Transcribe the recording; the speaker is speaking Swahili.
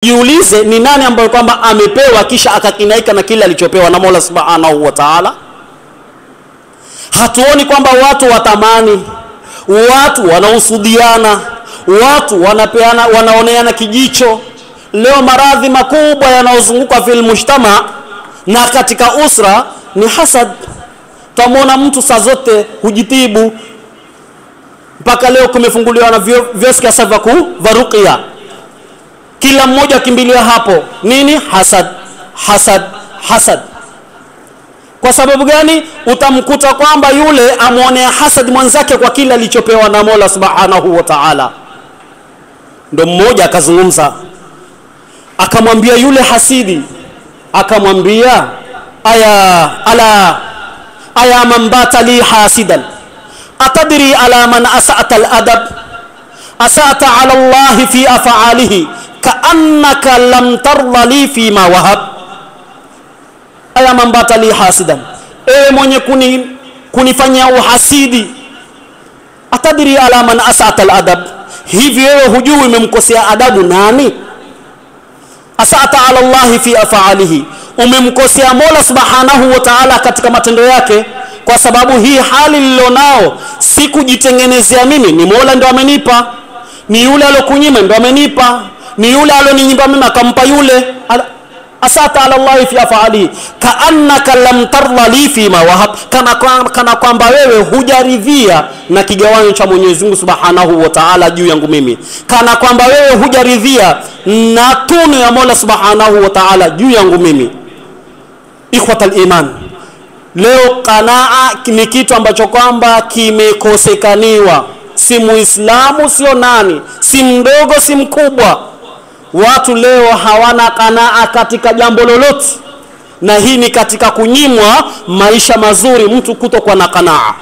Jiulize ni nani ambaye kwamba amepewa kisha akakinaika na kile alichopewa na Mola Subhanahu wa Ta'ala. Hatuoni kwamba watu watamani, watu wanahusudiana, watu wanapeana, wanaoneana kijicho. Leo maradhi makubwa yanayozunguka fil mujtama na katika usra ni hasad. Tamwona mtu saa zote hujitibu, mpaka leo kumefunguliwa na vyoski hasa vya kuvarukia, kila mmoja akimbilia hapo. Nini? Hasad, hasad, hasad. Kwa sababu gani? Utamkuta kwamba yule amuonea hasad mwanzake kwa kila alichopewa na Mola Subhanahu wa Ta'ala. Ndo mmoja akazungumza, akamwambia yule hasidi, akamwambia aya ala aya man bata li hasidan atadri ala man asa'ata al-adab asa'ata ala Allah fi af'alihi kaannaka lam tarda li fi ma wahab. Aya man bata li hasidan, ewe mwenye kunifanyia uhasidi, atadri ala man asa'ata al-adab, hivi wewe hujui umemkosea adabu nani? Asa'ata ala Allah fi af'alihi, umemkosea Mola Subhanahu wa Ta'ala katika matendo yake. Kwa sababu hii hali nilionao sikujitengenezea mimi, ni Mola ndo amenipa, ni yule alokunyima ndo amenipa, ni yule aloninyima mimi akampa yule. Asata ala Allah fi af'alihi kaannaka lam tarda li fi ma wahab, kana kwamba wewe hujaridhia na kigawanyo cha Mwenyezi Mungu Subhanahu wa Ta'ala juu yangu mimi, kana kwamba wewe hujaridhia na tunu ya Mola Subhanahu wa Ta'ala juu yangu mimi. Ikhwatal iman, leo qanaa ni kitu ambacho kwamba kimekosekaniwa. Si Muislamu, sio nani, si mdogo, si mkubwa, watu leo hawana qanaa katika jambo lolote, na hii ni katika kunyimwa maisha mazuri, mtu kutokuwa na qanaa.